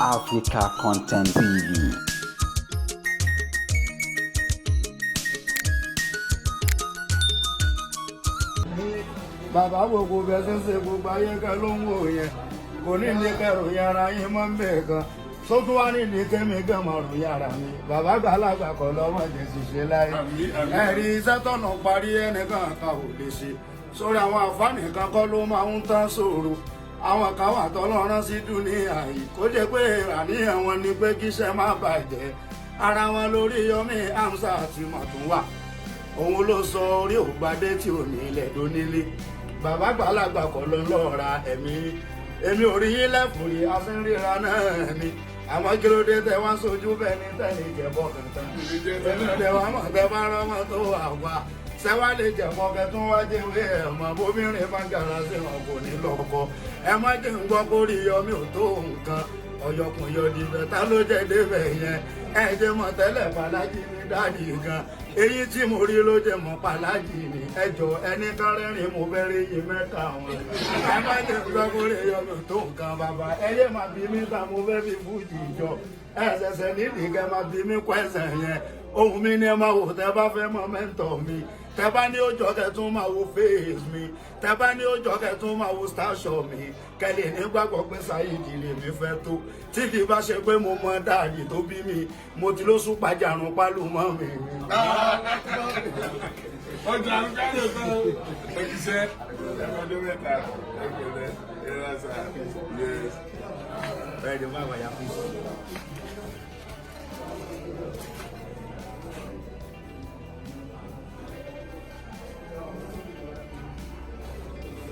Africa Content TV. Bàbá, gbogbo bẹ́ẹ̀ ṣe ń ṣe, gbogbo ayé kan ló ń wò yẹn. Kò ní ní kẹrù yàrá yín mọ́ ń bẹ̀ kan sótún wá ní ní kémi gan mọ̀ rò yàrá mi. Bàbá gbàlagbà kọ́ lọ́mọ jẹ́ ṣiṣẹ́ láyé. Ẹ̀rí iṣẹ́ tọ̀nà parí, ẹnìkan kan ò lè ṣe sórí àwọn àǹfààní kan kọ́ ló máa ń tán sòrò. Àwọn kan wà tọ́lọ́rán sí dúníyà yìí, kó jẹ́ pé àníyàn wọn ni pé kíṣẹ́ má bàjẹ́. Ara wọn lórí Yọmí Amsa àti Mọ̀tún wà. Òun ló sọ orí ògbadé tí ò ní ilẹ̀ dónílé. Bàbá gbàlagbà kọ́ ló ń lọ́ọ́ ra ẹ̀mí. Èmi ò rí yín lẹ́fùrí, asínríra náà ni. Àmọ́ kí ló dé tẹ wá sójú bẹ́ẹ̀ ní tẹ́lẹ̀ ìjẹ̀bọ̀ kankan? Èmi ò dẹ̀ wá mọ̀ tẹ bá rọ́mọ tó wà wá sẹ́wá lè jẹ̀mọ́ kẹtún wá jẹ́wé ẹ̀ mọ́. Bóbìnrin bá gara sí wọn kò ní lọ́kọ. Ẹ má jẹ́ ń gbọ́ kó rí Yọmí ò tó nǹkan. Ọ̀yọ̀kùn yọ̀dì bẹ̀tà ló jẹ́ débẹ̀ yẹn. Ẹ jẹ́ mọ̀ tẹ́lẹ̀, Bàlájì ní dáàdì gan. Èyí tí mo rí ló jẹ́ mọ̀ Pàlájì ní ẹjọ́ ẹni kan rẹ́rìn. Mo fẹ́ rí yín mẹ́ta wọn. Ẹ má jẹ́ ń gbọ́ kó rí Yọmí ò tó nǹkan. Bàbá, ẹ yé máa bí mi ta. Mo fẹ́ fi fújì jọ. Ẹ ṣẹ̀ṣẹ̀ nídìí kẹ́ máa bí mi kọ́ ẹsẹ̀ yẹn. Ohun mi ni ẹ máa wò tẹ́ bá fẹ́ mọ mentor mi. Tẹ́ bá ní òjò, kẹ́ tún máa wo face mi. Tẹ́ bá ní òjò, kẹ́ tún máa wo station mi. Kẹ́lẹ̀ nígbàgbọ́ pé Saheed lèmi fẹ́ tó. Tí kì í bá ṣe pé mo mọ dáàdì tó bí mi, mo ti ló sún pàjárùn pálù mọ́ mi. Ọjà àlùkárò tán òṣìṣẹ́ ẹ̀fọ́dún mẹ́ta ẹgbẹ̀rẹ̀ ẹ̀rọ. Yes. Bẹ́ẹ̀ ni, má wàyà fún.